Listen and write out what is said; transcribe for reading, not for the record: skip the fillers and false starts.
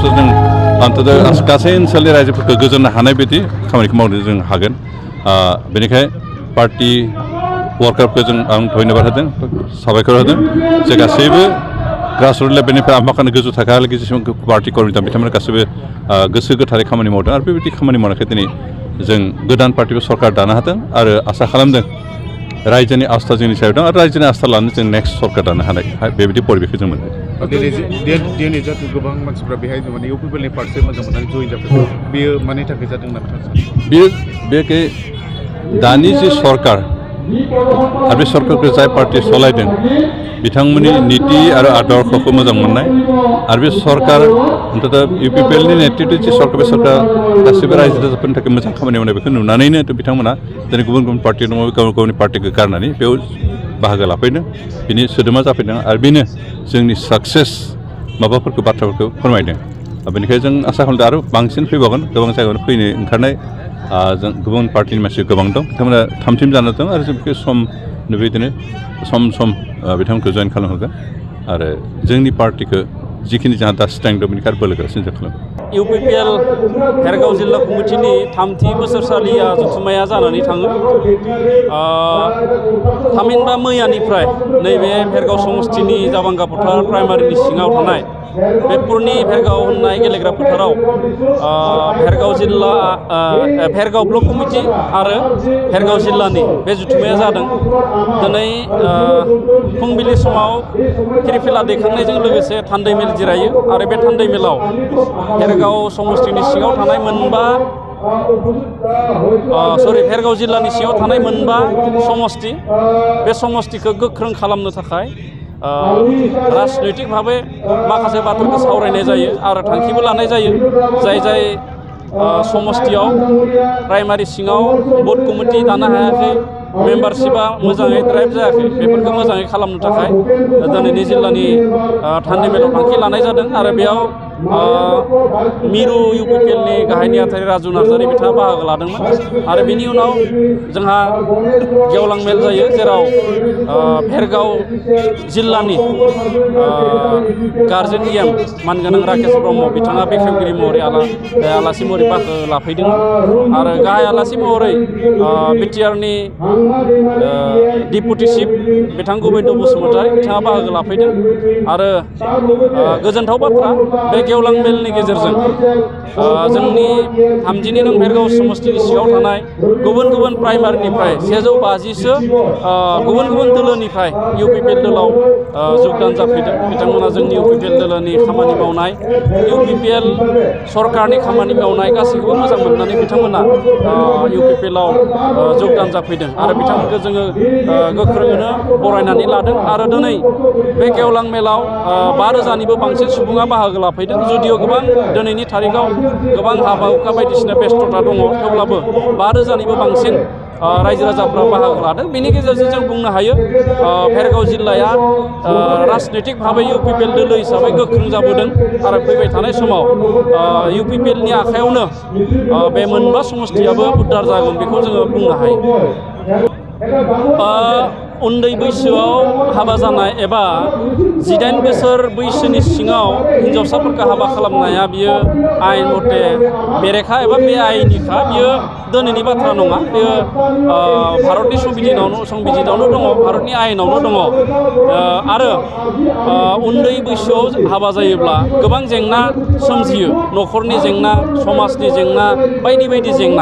अब्लासो जों गासै ओनसोलनि रायजोफोरखौ गोजोननो हानाय बायदि खामानिखौ मावनो जों हागोन बेनिखाय पार्टी वर्कारफोरखौ आं धन्यबाद होदों साबायखर होदों जे गासैबो ग्रासरुट लेभेलनिफ्राय आमाखानो गोजौ थाखोहालागै जेसेबां पार्टी कर्मी दं बिथांमोना गासैबो गोसो गोथारै खामानि मावदों आरो बेबायदि खामानि मावनायखाय दिनै जों गोदान पार्टीबो सरकार दानो हादों आरो आसा खालामदों रायजोनि आस्था जोंनि सायाव दं आरो रायजोनि आस्था लानो जों नेक्स्ट सरकार दानो हानाय बेबायदि परिबेखौ जों मोनदों दिनै जाहाथे गोबां मानसिफ्रा बेहाय माने इउपिपिएलनि फारसे मोजां मोननानै जइन जाफैदों बेयो मानि थाखाय जादों होनना बिथाङा बे दानि जि सरकार आरो बे सरकारखौ जाय पार्टी सालायदों बिथांमोननि नीति आरो आदर्शखौ मोजां मोननाय आरो बे सरकार इउपिपिएलनि नेतृत्व जि सरकार बे सरकार गासैबो रायजो राजाफोरनि थाखाय मोजां खामानि मावनाय बेखौ नुनानैनो बिथांमोना दिनै गुबुन गुबुन पार्टी दङ गाव गावनि पार्टीखौ गारनानै बेयाव बाहागो लाफैदों बिनि सोद्रोमा जाफैदों आरो बेनो जोंनि साक्सेस माबाफोरखौ बाथ्राफोरखौ फोरमायदों बेनिखायनो जों आसा खालामदों आरो बांसिन फैबावगोन गोबां जायगायावनो फैनो ओंखारनाय जों गुबुन पार्टीनि मानसि गोबां दं बिथांमोना थामथिम जाना दं आरो जों बेखौ सम बेबायदिनो सम बिथांमोनखौ जइन खालामहोगोन आरो जोंनि पार्टीखौ जिखिनि जोंहा दा स्ट्रेंथ दं बेनिखायनो बोलोगोरासिन जों खालामो इउपिपिएल भेरगाव जिल्ला कमिटिनि थामथि बोसोरसालिया जथुम्माया जानानै थाङो थामहिनबा मैयानिफ्राय नैबे भेरगाव समष्टिनि जाबांगा फोथार प्राइमारिनि सिङाव थानाय बे पुरनि भेरगाव होननाय गेलेग्रा फोथाराव भेरगाव ब्लक कमिटि आरो भेरगाव जिल्लानि बे जथुम्माया जादों दिनै फुंबिलि समाव फिरफिला दैखांनायजों लोगोसे थान्दै मेल जिरायो आरो बे थान्दै मेलाव भेरगाव समष्टिनि सिङाव थानाय भेरगाव जिल्लानि सिङाव थानाय मोनबा समष्टि बे समष्टिखौ गोख्रों खालामनो थाखाय राजनैतिक भाबै माखासे बाथ्राखौ सावरायनाय जायो आरो थांखिबो लानाय जायो जाय समष्टियाव प्राइमारि सिङाव बुथ कमिटि दानो हायाखै मेम्बारशिपा मोजाङै ड्राइभ जायाखै बेफोरखौ मोजाङै खालामनो थाखाय दिनैनि जिल्लानि थान्दै मेलाव थांखि लानाय जादों आरो बेयाव मिरु इउपिपिएलनि गाहाय नेहाथारि राजु नार्जारि बिथाङा बाहागो लादोंमोन आरो बिनि उनाव जोंहा गेवलां मेल जायो जेराव भेरगाव जिल्लानि गार्जेन इएम मानगोनां राकेश ब्रह्म बिथाङा बेखेवगिरि महरै आलासि महरै बाहागो लाफैदों आरो गाहाय आलासि महरै बिटिआरनि डिपुटि चिफ बिथां गबिन्द बसुमतारी बिथाङा बाहागो लाफैदों आरो गोजोनथाव बाथ्रा बे गेवलां मेलनि गेजेरजों जोंनि 30 नं भेरगाव समष्टिनि सिङाव थानाय गुबुन गुबुन प्राइमारिनिफ्राय 150सो गुबुन गुबुन दोलोनिफ्राय इउपिपिएल दोलाव जगदान जाफैदों बिथांमोना जोंनि इउपिपिएल दोलोनि खामानि मावनाय इउपिपिएल सरकारनि खामानि मावनाय गासैखौबो मोजां मोननानै बिथांमोना इउपिपिएलआव जगदान जाफैदों आरो बिथांमोनखौ जोङो गोख्रोङैनो बरायनानै लादों आरो दिनै बे गेवलां मेलाव 5000निबो बांसिन सुबुङा बाहागो लाफैदों जुदिअ गोबां दिनैनि थारिखआव गोबां हाबा हुखा बायदिसिना बेस्थता दङ थेवब्लाबो 5000निबो बांसिन रायजो राजाफ्रा बाहागो लादों बेनि गेजेरजों जों बुंनो हायो भेरगाव जिल्लाया राजनैतिक भाबै इउपिपिएल दोलो हिसाबै गोख्रों जाबोदों आरो फैबाय थानाय समाव इउपिपिएलनि आखायावनो बे मोनबा समष्टियाबो उद्धार जागोन बेखौ जोङो बुंनो हायो उन्दै बैसोआव हाबा जानाय एबा 18 बोसोर बैसोनि सिङाव हिन्जावसाफोरखौ हाबा खालामनाया बियो आयेन मथे बेरेखा एबा बे आयेननिखा बियो दिनैनि बाथ्रा नङा बेयो भारतनि संबिजिनावनो दङ भारतनि आयेनावनो दङ आरो उन्दै बैसोआव हाबा जायोब्ला गोबां जेंना सोमजियो न'खरनि जेंना समाजनि जेंना बायदि बायदि जेंना